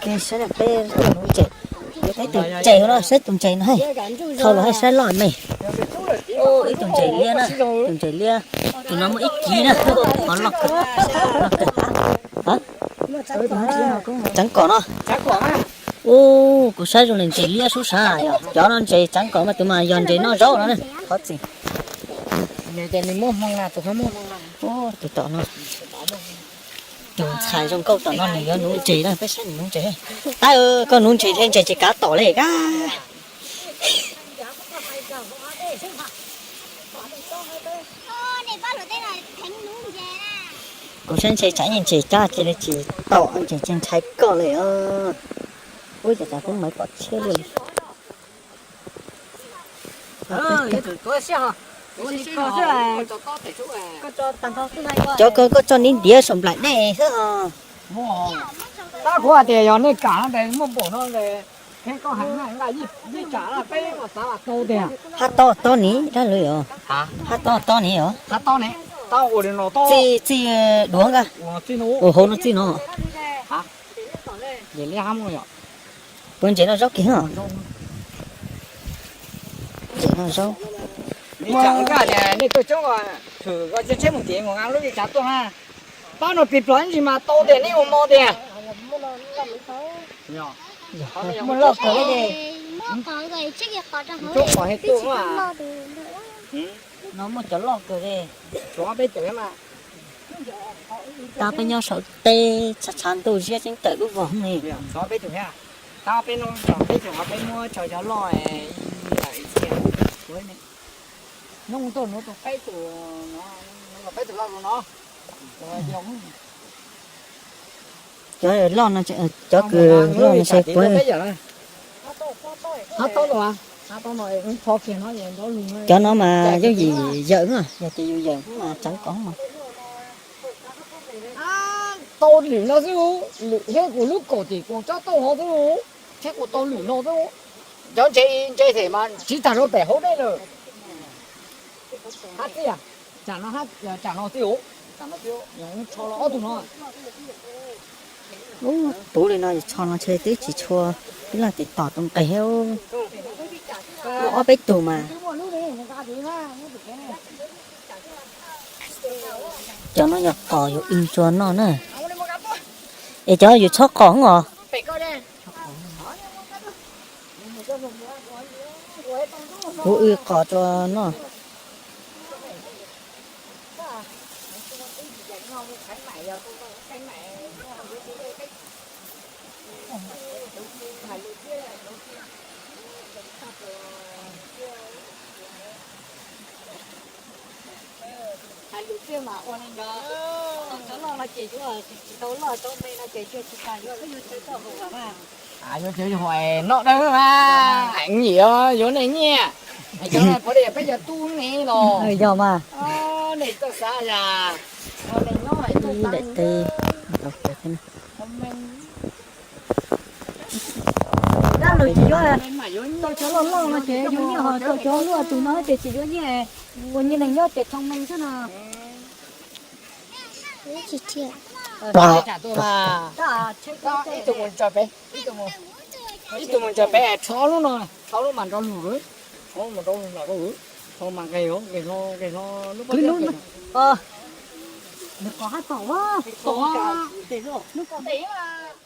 Saib na, peb tuaj nuv ntses, peb tus ntses no, saib tus ntses no, thau los saib loj me. Ib tug ntses liab na, tus ntses liab, tus no muaj ib kis na, qhov loj kawg, loj kawg. Tseev kom no. Ub, kuv saib zoo li ntses liab sub sav, cov no ntses tseev kom mas tus mas yog ntses noj zaub no na. Qhov txi, tus tom no, tus ntxhais zoo nkauj tom no nws yuav nuv ntses na, peb saib nws nuv ntses. Ab, koj nuv ntses thiab ntses tsis kav tom li kab. Kuv saib ntshe tsam ntses cab cia li tsis tom ntses, ntshai koj li os. Ub, cas cas kuv mam pom tsheb li. Cov ko koj tso nib ntiav saum nplaim dej xwb os. Tab kuv hais tias yog nej kam no ces muaj npaum no ces, koj hais nqa yij kam peb mam xav tau tiag. Hab tob tob ni dab lawm os. Hab tob tob ni os. Txij, txij duav nqa, ua hauv no txij no. Puas ntses noj zaub kiag? Ntses noj zaub. Nej tuaj coob, tsheb mus tim mus nqa lub li tsav tuaj na. Pab no pis plos ib ntsis mas tau tiag, nej ua mo tiag. Muaj loj kawg li. Coob qos he tuaj. No muaj cov loj kawg li. Peb tug mas. Tab peb nyob saum teb tshav tshav ntuj ziab tseeb tawm lub vog li. Peb tug, tab peb no peb tug peb muab tso cov loj. Nyob tuaj nuv tus peb tus, peb tus loj no. Cov loj no, cov kws loj no se puab. Cov no mas yooj yim yawm na, yog tias yus yawm mas tseev kom mas. Tau lwm no xwb, lwm thiab kuv lub kaum tim kuv tsob tauj hov xwb, thiab kuv tau lwm no xwb. Cov ntses ntses them mas tsiv tag rau pem hauv dej lawm. Hab txij, tsam no, tsam no txij, tsho los ob tug no. Puv li no tsho no ntshe twb tsis tshua, twb laj tis tom tus nqes. Muaj ob peb tug mas. Cov no yog qos yus wb tsua noj na. Es cov yus txhob qos os. Kuv wb qos tsua noj. Hais lus txiaj mas ua li ntawd, cov loj no ces yuav tsis tau loj, cov me no ces yuav tsis tas, yuav tsis tau hau mas. Yuav tsis hau noj dawb mas, nyiam yuav nej nyiaj. Cov no puav leej yog peb cov tub ne los. Yog mas. Nej txawj xav yam, ua neeg nyob hais txawj xav. Dab laug tsis yuav, tau cov loj loj no ces yuav nyiaj, ho tau cov luaj tus no ces tsis yuav nyiaj. Ua nyiaj neeg nyob ces thoob meej xwb no. Ib tug mus ntsaws pem, ib tug mus ntsaws pem, rho lub no, rho lub mas nrov lug, rho mas nrov lug, rho mas nqes, nqes hlo, nqes hlo lub pob zeb. Nws qos hab tom, tom, lub pob zeb mas.